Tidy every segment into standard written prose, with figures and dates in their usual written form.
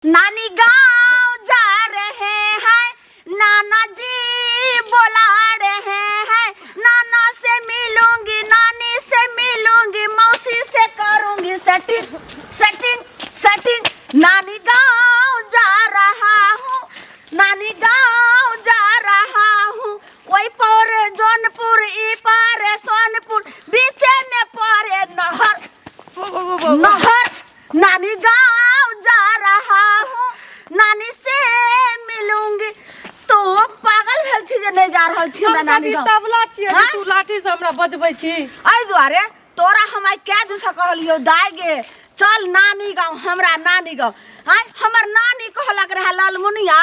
नानी गांव जा रहे हैं, नाना जी बुला रहे हैं, नाना से मिलूंगी, नानी से मिलूंगी, मौसी से करूंगी सेटिंग सेटिंग सेटिंग। नानी गांव जा रहा हूँ, नानी गांव जा रहा हूँ, ओई पर जौनपुर, ई पार सोनपुर, बीचे में पड़े नहर नहर। नानी गांव जा रहा हूँ, नानी से मिलूंगी। तो पागल भेल छी जे नहीं जा रहल छी हमरा हम नानी कथी गांव? तबला छियै जे हाँ? तू लाठी से हमरा बजबै छी? एहि दुआरे तोरा हम आइ कए दिनसँ कहलियौ, दाय गे चल नानी गाँव, हमरा नानी गाँव। आँय, हमर नानी कहलक रहए ललमुनिया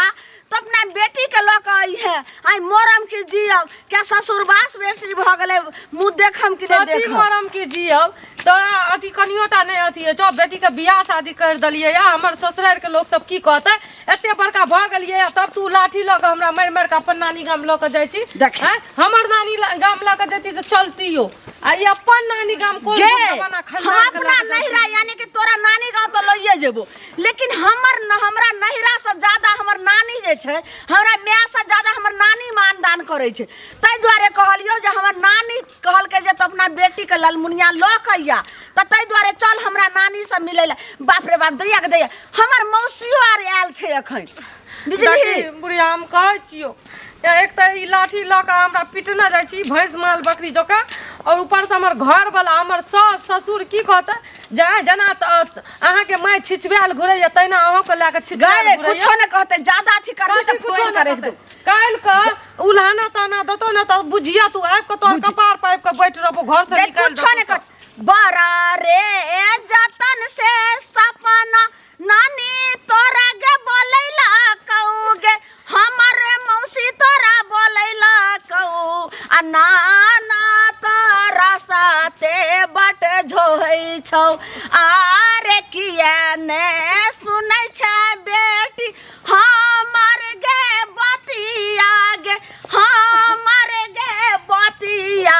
तो अपना बेटीके लऽ कऽ अइहे, आइ मरम कि जियब, क्या ससुरबास बेटी भऽ गेलै, मुँह देखम कि नहि कथी देखम? मरम की जियब? तोरा अथी कनियोटा नहि अथी होइ छौ? बेटीके बियाह शादी करि देलियै या हमर ससुरारिके लोक सब की कहतै? एते बड़का भऽ गेलियै या तब तू लाठी लऽ कऽ हमरा मारि मारि कऽ अपन नानी गाम लऽ कऽ जाइ छी? देख। आँय, हमर नानी गाम लऽ कऽ जैती तऽ चलतियो, आ ई अपन नानी गाम कोन गे जमाना हम खानदान के अपना लऽ कऽ जाइ छी? नैहरा यानी कि तोरा नानी गाँव तऽ लइए जेबो, लेकिन हमर न हमरा नैहरा से ज्यादा हमर नानी जे छै, हमरा माय से ज्यादा हमर नानी मानदान करै छै। ताहि दुआरे कहलियौ जे हमर नानी कहलकै जे तो अपना बेटीके ललमुनिया लऽ कऽ अइया, तऽ ताहि दुआरे चल हमरा नानीसँ मिलै लए। बाप रे बाप, दैया के दैया, हमर मौसियो आर आयल छै एखन, बुझलिही? देखी बुढ़िया, हम कहै छियौ, एक तऽ ई लाठी लऽ कऽ हमरा पिटने जाइ छी भैंस माल बकरी जकाँ, आओर ऊपरसँ हमर घरवला, हमर सास ससुर की कहतै? जे जेना अहाँके माय छिछबायल घुरैया तहिना अहूँके लए कऽ छिछबायल गए घुरैया। कुछो नहि कहतै, ज्यादा अथी करबी तऽ कथी कुछो फोड़ नहि कऽ राखि कहतै? देबौ। काल्हि कऽ उल्हाना ताना देतौ ने तऽ बुझिया तू आबि कऽ तोहर कपार पाबि कऽ बैठ रहबो, घर से गे, निकालि कुछो नहि देतौ। कहत। बड़ा रे जतन से सपना नानी तोरा गे बोलैला कहू गे, हमर मौसी तोरा बोलैला कहू, आ नाना तोरा साथे बट झोहै छौ। आरे किया ने सुनै छै बेटी हमर गे बतिया गे, हमर गे बतिया,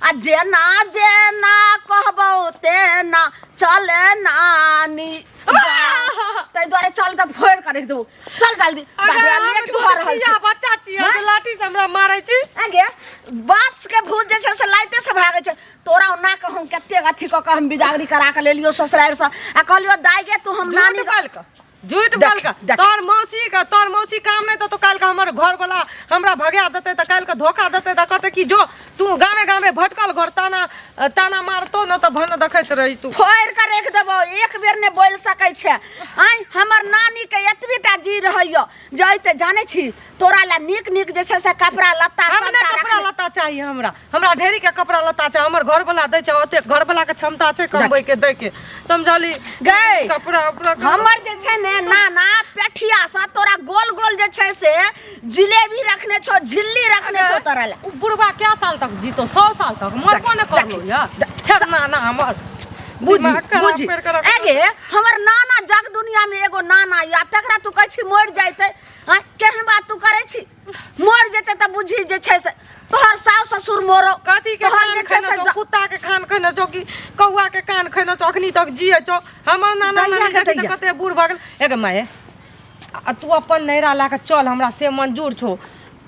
आ जेना जेना कहबौ तेना चल नानी। ताहि दुआरे चल तऽ फोड़ि कऽ राखि देबौ, चल जल्दी। बाप रे, अगर हम लेट दूध भऽ रहल पिया छै। बच्चा छियै हाँ? जे लाठी से हमरा मारै छी? आगे बाँस के भूत जे छै से लाइते से भागै छै। तोरा ओना कऽ हम कतेक अथी कऽ कऽ हम बिदागरी करा कऽ लेलियौ ससुरारि से, आ कहलियौ दाइ गे तू हम नानी झूठ बोल कऽ, झूठ देख, बोल कऽ। देख। तोहर मौसी के, तोहर मौसी काम नहि देतौ, काल्हि के हमर घर वाला हमरा भगा देतै, तऽ काल्हि के धोखा देतै, तऽ कहतै कि जो तू गामे गामे भटकल घर, ताना ताना मारतो न तऽ भन देखैत रही तू। फोड़ि कऽ राखि देबौ, एक बेर नहि बोलि सकै छै। आँय, हमर नानीके एतबी टा जी रहैए जे अइते जानै छी तोरा लए नीक नीक जे छै से कपड़ा लत्ता हम नहि सबटा कपड़ा रखने। लत्ता चाही हमरा, हमरा ढेरी के कपड़ा लत्ता चाही। हमर घर वाला दै छै ओते, घर वाला के क्षमता छै कमबै के दै के, समझली? गै, कपड़ा उपड़ा हमर जे छै ने नाना पेठिया से तोरा गोल गोल जे छै से जिलेबी रखने छौ, झिल्ली रखने छौ तोरा लए। उ बुढ़वा क्या साल तक जीतो? 100 साल तक मरबो ने करलो या छेड़ नाना हमर। बुझी दिमाग खराब बुझी करि कऽ रखने। एगे हमर नाना जग दुनिया में एगो नाना या, तकरा तू कहै छी मरि जैते? आँय, केहन बात तू करै छी? मर जेतै तऽ बुझी जे छै से तोहर सास ससुर मरो। कथी के तोहर कान जे छै खैने से छौ? कुत्ता के खान खैने छौ कि कौआ के कान खैने छौ? अखनी तक जिए छौ हमर नाना दैया नानी के देखी तऽ दैया। कते बूढ़ भऽ गेल। एगे माये, आ तू अपन नैहरा लए कऽ चल, हमरा से मंजूर छौ।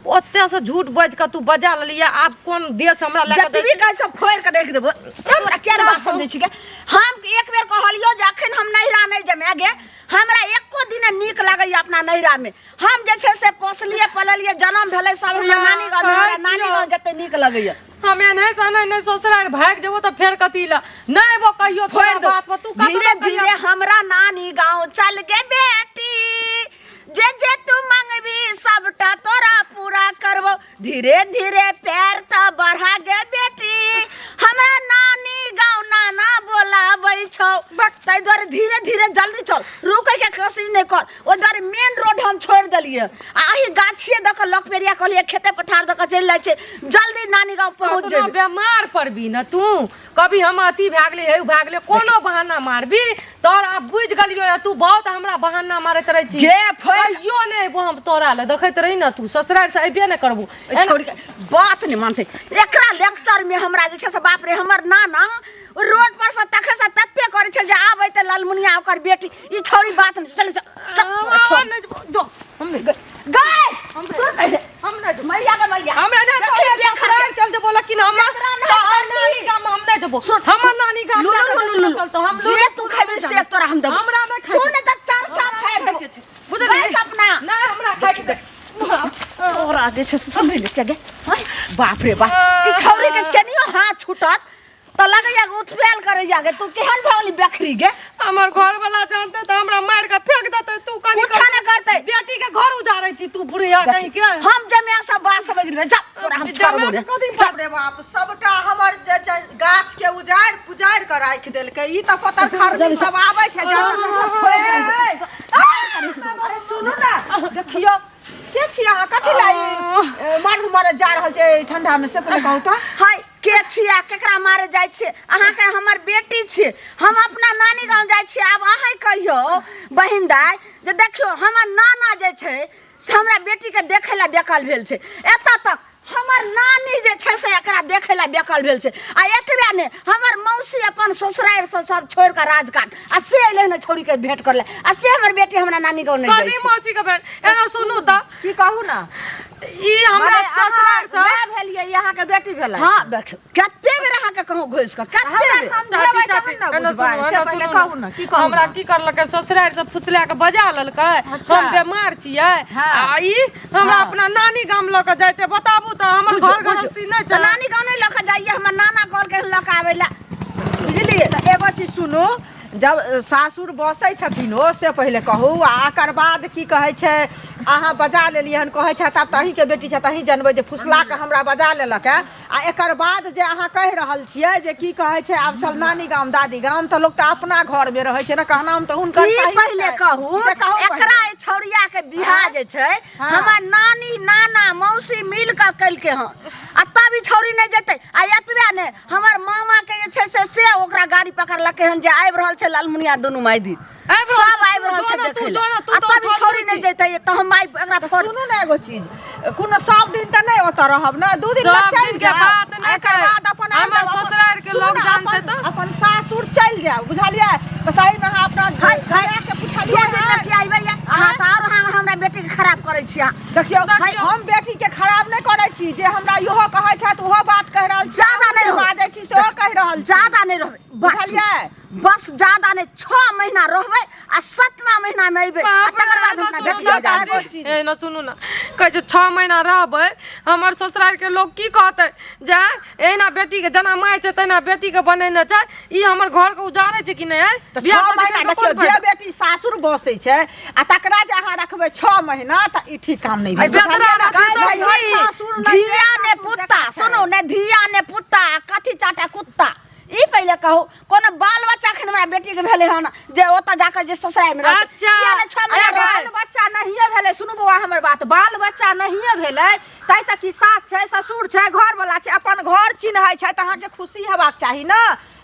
ओते से झूठ बाजि कऽ तू बजा लेलियै, आब कोन देश हमरा लए कऽ दै जतबी कहै छौ फोड़ि कऽ राखि देबो। तोरा किया ने बात समझै छी गे? हम एक बेर कहलियौ जे अखन हम नैहरा नहि जेबै गे, हमरा एको दिन नीक लागैया अपना नैहरा में। हम जे छै से पोसलियै पललियै, जन्म भेलै सब हमरा नानी गाँव में, हमरा नानी गाँव जते नीक लगैया। हम एनहे से एनहे नहि ससुरारि भागि जेबो तऽ फेर कथी लए नहि एबो कहियो फोड़ि तोरा दो। बात पर तू कतऽ धीरे कहिया- धीरे हमरा नानी गाँव चल गे बेटी, जे जे तू मंगबी सबटा तोरा पूरा करबो। धीरे धीरे पैर तऽ बढ़ा गे बेटी, हमरा नानी गाँव नाना बोलाबै छौ। ताहि दुआरे धीरे धीरे जल्दी चल, रुकै के कोशिश नहि कर। ओहि दुआरे मेन रोड हम छोड़ि देलियै आ एहि गाछिए दऽ कऽ लकपेरिया कहलियै खेते पथार दऽ कऽ चलि जाइ छै, जल्दी नानी गाँव पहुँच कतनो जेबै। बेमार पड़बी ने तू, कभी हम अथी भए गेलै, हे भए गेलै, कोनो बहाना मारबी तोहर। आब बुझि गेलियो या तू बहुत हमरा बहाना मारैत रहै छी। गे, फोड़ि- कहियो नहि अयबो हम तोरा लए, देखैत रही ने तू ससुरारि से अयबे नहि करबो। छोड़ के बात नहि मानतै। एकरा लेक्चर में हमरा जे छै से बाप रे, हमर नाना रोड पर से तखे से तते करै छल जे आबै तऽ लालमुनिया ओकर बेटी ई छौरी बात नहि चल चल चल तोरा छोड़। हम नहि जेबो जो हम नहि गए सुन पहिले हम नहि जेबो मैया के मैया हमरा नहि देखी चल बेखर के। चल जेबो लेकिन हम एकरा नहि नानी गाम हम नहि जेबो सुन, हमर सुन। नानी गाम लू, जा लू, कऽ लू, लू, लू। चल तो हम जे तू खेबी से तोरा हम देबो हमरा नहि खाइ सुन तऽ चार साफ फाड़ि देबो बुझलियै बस अपना नहि हमरा खाइ के दे। तोरा जे छै से सुनै ले के गे हँ? बाप रे बाप ई छौरी के केनियो हाथ छूटत तऽ लगैया उठबेल करै जागे तू केहन भऽ गेली बकरी गे हमर घर वाला जानते तऽ हमरा मारि के फेंक देते तू कनी कुछो नहि करतै। बेटी के घर उजारै छी तू बुढ़िया कहीं के हम जमिया सब बात समझ लेबै जा तोरा हम छोड़ जमिया देबो से कथी बाप रे बाप सबटा हमर जे छै गाछ के उजाड़ि पुजाड़ि के राखि देलकै ई तऽ पतर खरनी सब आबै छै अरे सुनू ने देखियौ के छी अहाँ कथी ला ई मर्द मरद जा रहल छै एहि ठंडा में से पहिले कहू तऽ हाय के छियै आ केकरा मारे जाइ छियै अहाँके हमर बेटी छियै हम अपना नानी गाँव जाइ छियै आब अहाँ कहियौ बहिन दाय जे देखियौ हमर नाना जे छै से हमरा बेटीके देखै लए बेकल भेल छै एतऽ तक हमर नानी जे छै से एकरा देखै लए बेकल भेल छै आ एतबे नहि हमर मौसी अपन ससुरारिसँ सब छोड़ि कऽ राजघाट आ से अयलै हन छौड़ीके भेंट करलै आ से हमर बेटी हमरा नानी गाँव नहि जाइ कथी छै मौसी के बहन एना सुनू तऽ की कहू ने ई हमरा मने अहाँ ससुरार से माय भेलियै ई अहाँके बेटी भेलै हाँ देखियौ कते बेर अहाँके कहूँ घुसि कऽ कते हमरा बेर समझेबै चाची, तहन ने एना बुझबै सुनू, से एना पहिले सुनू कहू ने की कहू हमरा की करलकै ससुरार से फुसला के बजा लेलकै अच्छा। हम बेमार छियै हाँ। आ ई हमरा हाँ। अपना नानी गाम लऽ के जाइ छै बताबू तऽ हमर बुझियौ, घर गृहस्थी बुझियौ। नहि तऽ छै नानी गाँव नहि लऽ कऽ जाइए हमर नाना कहलकै हन लऽ कऽ आबै लए बुझलियै तऽ एगो चीज सुनू जब सासुर बसै छथिन ओ से पहिले कहू आ एकर बाद की कहै छै अहाँ बजा लेलियै हन कहै छथि आब तऽ अहीँके बेटी छथि अहीँ जनबै जे फुसला कऽ हमरा बजा लेलक हँ आ एकर बाद जे अहाँ कहि रहल छियै जे की कहै छै आब चल नानी गाम दादी गाम तऽ लोक तऽ अपना घरमे रहै छै ने कहनाम तऽ हुनकर ई सही पहिले छै। कहू से कहू एकरा पहिले। ई छौड़िया के बियाह जे छै हाँ। हमर नानी नाना मौसी मिल कऽ केलकै हँ आ तब ई छौड़ी नहि जेतै आ एतबे नहि हमर मामा के जे छै से से ओकरा गाड़ी पकड़लकै हन जे आबि रहल छै लालमुनिया दुनू माय दी आबि रहल सब छै, आबि तू रहल जो छै ने, तू देखै जो लए ने, तू आ तऽ तब ई उठल छौड़ी नहि नहि छी। जेतै तऽ हम माय एकरा तऽ फोन सुनू ने एगो चीज कोनो सब दिन तऽ नहि ओतऽ रहब ने दू दिन लए सब चलि दिन के जायब बात नहि आ एकर छै। बाद अपन आबि हमर जायब, अपन- ससुरारि के सुनू लोग ने, जानतै अपन- तऽ? अपन सासुर चलि जायब बुझलियै तऽ सही में अहाँ अपना हाय, हाय। घरे के दू पुछलियै दिन लए की अयबै ये? अहाँ तऽ आओर अहाँ हमरा बेटीके खराब करै छी अहाँ देखियौ देखियौ। हम बेटी के खराब नहि करै छी जे हमरा इहो कहै छथि ओहो बात कहि रहल छी ज्यादा नहि जे रहू। बाजै छी सेहो कहि रहल छी ज्यादा नहि रहबै बस बुझलियै? बस ज्यादा नहि 6 महीना रहबै आ सातवा महीनामे अयबै आ बाप रे, तकर बाद एना हमरा सुनू देखियौ तऽ जाके। चाची, एना सुनू ने कहै छै 6 महीना रहबै हमर ससुरारिके लोक की कहतै जे एहिना बेटीके जेना माय छै तहिना बेटीके बनेने छै ई हमर घरके उजाड़ै छै कि नहि आँय? तऽ बियाह छओ शादी महीना करिके देखियौ कोन जे फायदा? बेटी सासुर बसै छै आ तकरा जे अहाँ रखबै 6 महीना तऽ ई ठीक काम नहि भेल जतरा बुझलियै ने? रहतै तऽ नैहर सासुर नहि, धिया ने सासुर पुत्ता जकाँ छै। सुनू ने धिया ने पुत्ता कथी चाटा कुत्ता ई पहिले कहू कोनो बाल बच्चा एखन हमरा बेटीके भेलै हन जे ओतऽ जाकऽ जे ससुरारिमे रहतै अच्छा। किया ने 6 महीना अरे रहतै? बाल बच्चा नहिए भेलै सुनू बौआ हमर बात बाल बच्चा नहिए भेलै ताहिसँ की सास छै ससुर छै घरवला छै अपन घर चिन्है छै तऽ अहाँके खुशी हेबाक चाही ने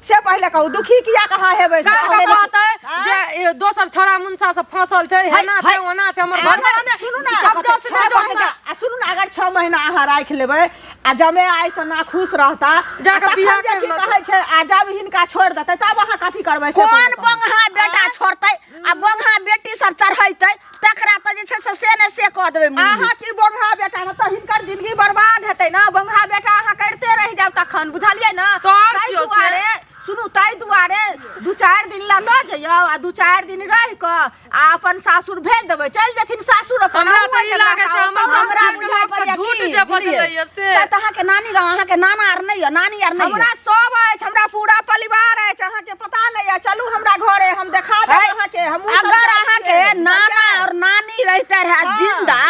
से पहिले कहू दुखी किया कहाँ हेबै से काल्हि पहिले कहतै आँय? जे ए, दोसर छोड़ा मुनसा से फंसल छै हेना छै है। ओना छै हमर घर अगर ने सुनू ने सब जोश छओ ने जोश महीना आ सुनू ने अगर 6 महीना अहाँ राखि लेबै आ जमे आइ से ना खुश रहता जाकऽ आ तखन बियाह जे की कर लेतै। कहै छै आ जब हिनका छोड़ि देतै तब अहाँ कथी करबै से कोन पहिले कहू। बंगहा बेटा छोड़तै आ बंगहा बेटी सब चढ़ैतै तकरा तऽ जे छै से से ने से कऽ देबै मुँह अहाँ की बंगहा बेटा रहतै हिनकर जिंदगी बर्बाद हेतै ने बंगहा बेटा अहाँ करिते रहि जायब तखन बुझलियै ने तोहर ताहि छियौ से। दुआरे सुनू ताहि दुआरे दू चारि दिन ला लऽ जइयौ आ दू चारि दिन रहि कऽ आ अपन सासुर भेज देबै चलि जेथिन सासुर अपन हमरा अहूँ तऽ ई एहिठाम लागै छै रहता, हमर ओतऽ हमरा ससुराल के बुझाइ लोक तऽ पड़ैया झूठ की, जे बुझलियै? बजलैया से से तऽ अहाँके नानी गाँव अहाँके नाना आर नहि यऽ नानी आर नहि हमरा यऽ सब अछि हमरा पूरा परिवार अछि अहाँके पता नहि अछि चलू हमरा घरे हम देखा देब है, अहाँके हमहूँ सब अगर जाइ अहाँके छियै, नाना बुझलियै? और नानी रहते रहे जिंदा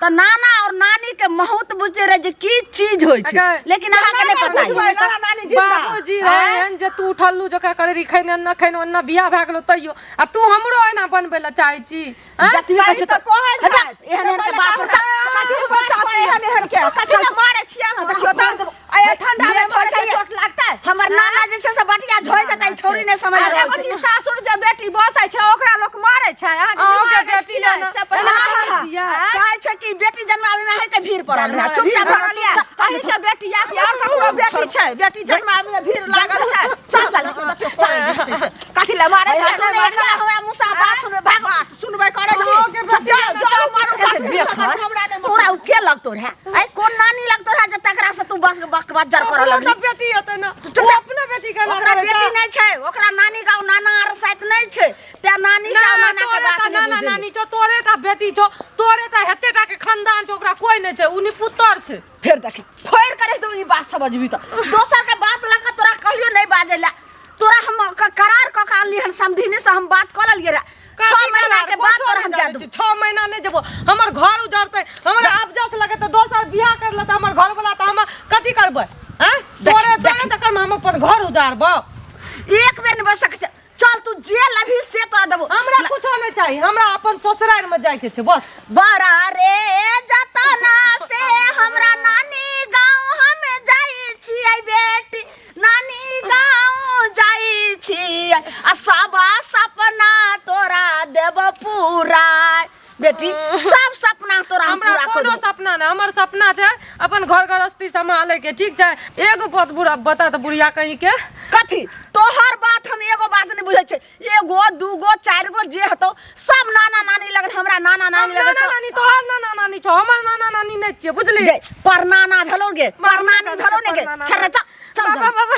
तऽ नाना और नानी के महत्व बुझते रहे जे की चीज होइ छै अगर- लेकिन अहाँके नहि पता बुझबै, यऽ नाना नानी जिंदा। बाबूजी रहन जे तू उठल्लू जका करे रही खैने न खैने ओन्ना बियाह भए गेलो तैयो आ तू हमरो एना बनबै लए चाहै छी आँय? जतबी सही कहै छै तऽ कहै हेबे, छथि। एहन एहन के बाप पर चल, कथी बच्चा पर एहन एहन के कथी लए मारै छियै अहाँ देखियौ तऽ आइ ठंडा मे मारै छै चोट लागतै हमर नाना जे छै से बटिया झोइ देतै ई छौरी नहि समझ आ रहल एगो छै चीज सासुर जे बेटी बसै छै ओकरा लोक मारै छै अहाँके अहाँके दिमाग अछि बेटी कि नहि? ने से पहिले एना कहू। कहै छियै। आँय? कहै छै कि बेटी जन्माबै मे अहींके भीड़ पड़ल रहै भीड़ चुपचाप भरल यऽ। अहींके बेटी यऽ कि आओर ककरो बेटी छै बेटी जन्माबै मे भीड़ लागल छै चल चल। देखियौ, देखियौ, करै छै से। कथी लए मारै छै? हटू ने, एकरा हमरा मुँह से बात सुनबै, भाग। बात सुनबै करै छी। अहाँके बेटी जाउ, जाउ, मारू, कैसे बाप रे, बेखर? हमरा नहि तोरा उ के लगतो रहे? ऐ कोन नानी लगतो रहे जे तकरा से तू बक बक बज्जर करऽ ओकरो लगली? तऽ बेटी हेतै ने, ओ अपने बेटी के ना ओकरा करै छै। बेटी नहि छै, ओकरा नानी गाँव नाना आर शायद नहि छै, तें नानी ना, गाँव नाना के तोरे बात टा नहि नाना बुझेलै। नानी छौ, तोरे टा बेटी छौ, तोरे टा हेते टा के खानदान छौ, ओकरा कोई नहि छै, उ निपुत्तर छै। फेर देखी, फोड़ करे तू ई बात समझबी तऽ दोसर के बात लऽ कऽ तोरा कहलियो नहि बाजै लए। तोरा हम करार कऽ के आनली हन, समधिनी से हम बात कऽ लेलियै रहे। 6 कथी महीना करार? के बाद कुछो तोरा नहि हम जानै दए छी। देबौ। 6 महीना नहि जेबो, हमर घर उजड़तै, हमरा अबजस लगे तऽ दोसर बियाह कर लेतै हमर घर वाला, तऽ हम कथी करबै? आँय, तोरे तोरे चक्कर में हम अपन घर उजारबौ? एक बेर नहि बच सकै छै। चल, तू जे लभी से तोरा देबो। हमरा कुछो नहि चाही, हमरा अपन ससुरारि में जाय के छै बस। बड़ा रे जतना से हमरा नानी गाँव हम जाइ छियै, बेटी नानी गाँव जाइ छियै, आ सब सपना तोरा देब पूरा बेटी, सब सपना तोरा हम हमरा पूरा कर कोनो देबो। सपना नहि, हमर सपना छै अपन घर गृहस्थी सम्हाले के, ठीक छै? एगो बात बुढ़ा बता तऽ बुढ़िया कहीं के। कथी तोहर बात? हम एगो बात नहीं बुझै छै। एगो दूगो चारि गो जे हेतौ सब नाना नानी लगन, हमरा नाना नानी नाना लगन छौ। नानी तोहर नाना नानी छौ, हमर नाना नानी नहि छियै, बुझली? गे, परनाना भेलो गे, परनानी भेलो ने गे। परनाना। छर्रे, चल चल। बाबा बाबा।